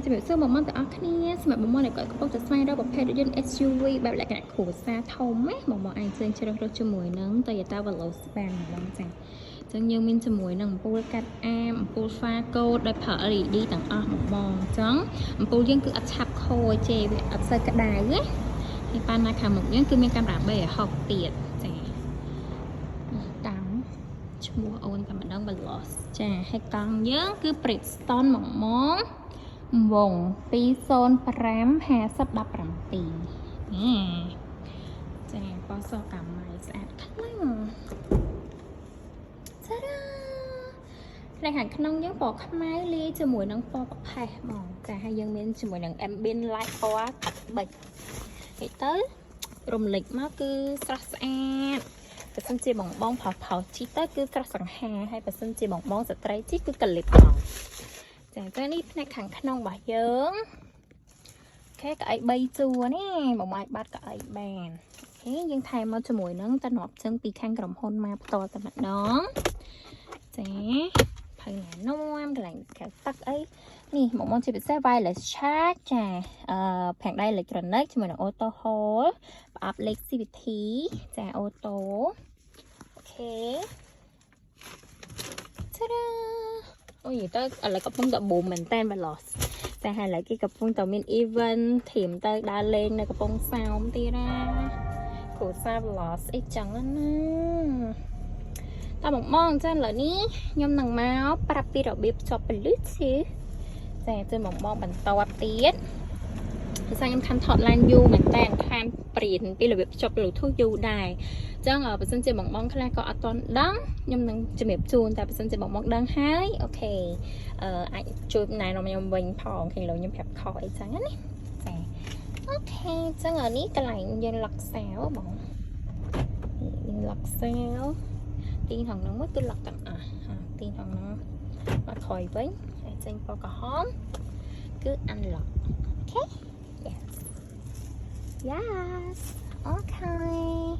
ជំរាបសួរបងប្អូនទាំងអស់គ្នាសម្រាប់បងប្អូនដែលគាត់កំពុងតែស្វែងរកប្រភេទរថយន្ត SUV បែបលក្ខណៈគ្រួសារធំណាបងប្អូនអាចជ្រើសរើសជាមួយនឹង Toyota Veloz បានបងចា៎អញ្ចឹងយើងមានជាមួយនឹងអំពូលកាត់អាមអំពូល ហ្វាកូដដោយប្រើ LED ទាំងអស់បងបងអញ្ចឹងអំពូលយើងគឺអត់ឆាប់ខូចទេវាអត់សូវក្តៅណាហើយប៉ាណាខាងមុខយើងគឺមានកាមេរ៉ា360ទៀតចាតាំងឈ្មោះអូនតែម្ដង Veloz ចាហើយកង់យើងគឺ Bridgestone ហ្មងហ្មងវង205 50 17ណាចាពណ៌សកាម៉ៃស្អាតខ្លាំងចារ៉ាផ្នែកខាងក្នុងយើងពណ៌ខ្មៅលាយជាមួយនឹងពណ៌ប្រផេះហ្មងចាហើយយើងមានជាមួយនឹង ambient light ពណ៌កាត់បិចនិយាយទៅរំលេចមកគឺស្រស់ស្អាតបើសិនជាបងបងផោផោជីទៅគឺស្រស់សង្ហាហើយបើសិនជាបងបងស្ត្រីជីគឺកលិបហ្មងចាតែនេះផ្នែកខាងក្នុងរបស់យើង OK កៅអី3ជួរនេះបងអាចបាត់កៅអីបាន OK យើងថែមមកជាមួយនឹងតំណប់ជើងពីខាងក្រុមហ៊ុនមកផ្ទាល់តែម្ដងចាភៅណែនាំកន្លែងកៅទឹកអីនេះមកមកជាពិសេស wireless charge ចាហ្វ្រាំងដៃ electronic ជាមួយនឹង auto hold ប្រអប់លេខ CVT ចា auto OK ចាអូយទៅឥឡូវកំពុងតែ boom មែនតើ Veloz តែហើយឥឡូវគេកំពុងតែមាន event ធៀមទៅដើរលេងនៅកំពង់សោមទៀតណាគ្រួសារ Veloz អីចឹងណាតើបងបងចាឥឡូវនេះខ្ញុំនឹងមកប្រាប់ពីរបៀបភ្ជាប់ Bluetooth ចាជួយបងបងបន្តទៀតភាសាខ្ញុំខានថតឡានយូរមែនតើខានព្រៀនពីរបៀបភ្ជាប់ Bluetooth យូរដែរអញ្ចឹងបើសិនជាបងបងខ្លះក៏អត់ទាន់ដឹងខ្ញុំនឹងជំរាបជូនតែបើសិនជាបងបងដឹងហើយ OK អាចជួយណែនាំខ្ញុំវិញផងឃើញលោខ្ញុំប្រាប់ខុសអីចឹងណាចា OK អញ្ចឹងអានេះកន្លែងយើង lock សោបងនេះយើង lock សោទីខាងហ្នឹងមួយគឺ lock ទាំងអស់ទីខាងហ្នឹងមកក្រោយវិញហើយចេញពណ៌ក្រហមគឺ unlock OK yes OK.